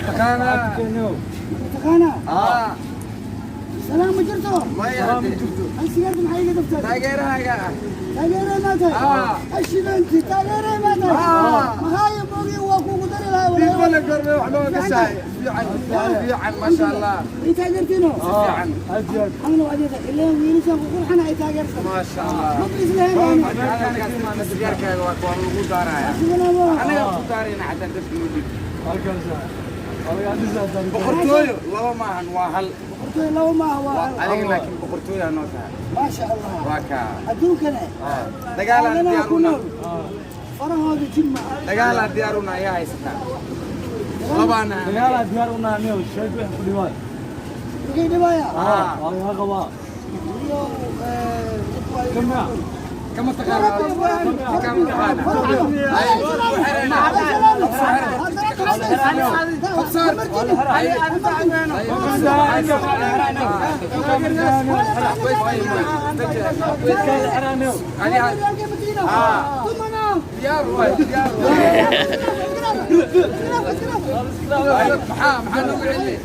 Taqaanaa. Taqaanaa? Aa. Salaam ma jirto? Maya. Ma jirto. Hal sigaarta maxaa iga dabtaa? Taageerahaaga ah. Taageeree maa tahay? Ah. Ashidanti taageeree maa tahay? Ah. Maxaayo moogi waa kuugu dari lahaa. Dibale gorme wax looga kashaay. Fiican fiican, maasha Allah. Ay taageertiino? Fiican. Aad iyo aad. Xamna waa adeeda ileen wiilashan kuqurxana ay taageersan. Maasha Allah. Ma bislahayn. Sigaarkaaga waa lagu daaraya. Anaga ku daarayna xataa dadka noo dhib. Halkaas waa laga dhisaa. Boqortooyo laba maahan, waa hal. Boqortooyo laba maaha, waa hal. Adiga laakiin boqortooyo noo tahay. Maasha Allah. Waa kaa. Adduunkana dagaalaan aadanaha diyaar ku una nool farahooda jin maaha. Dagaalaan diyaar una ayaa haysataa labaana. Dagaalaa diyaar u nahay, sheeg wix ku dhibaay. Maxay dhibaya? Waa laga qabaa. Iyo Kama kama taqaana, kama taqaana. Diyaar waay, diyaar waay. Maxaa noogu celiyey?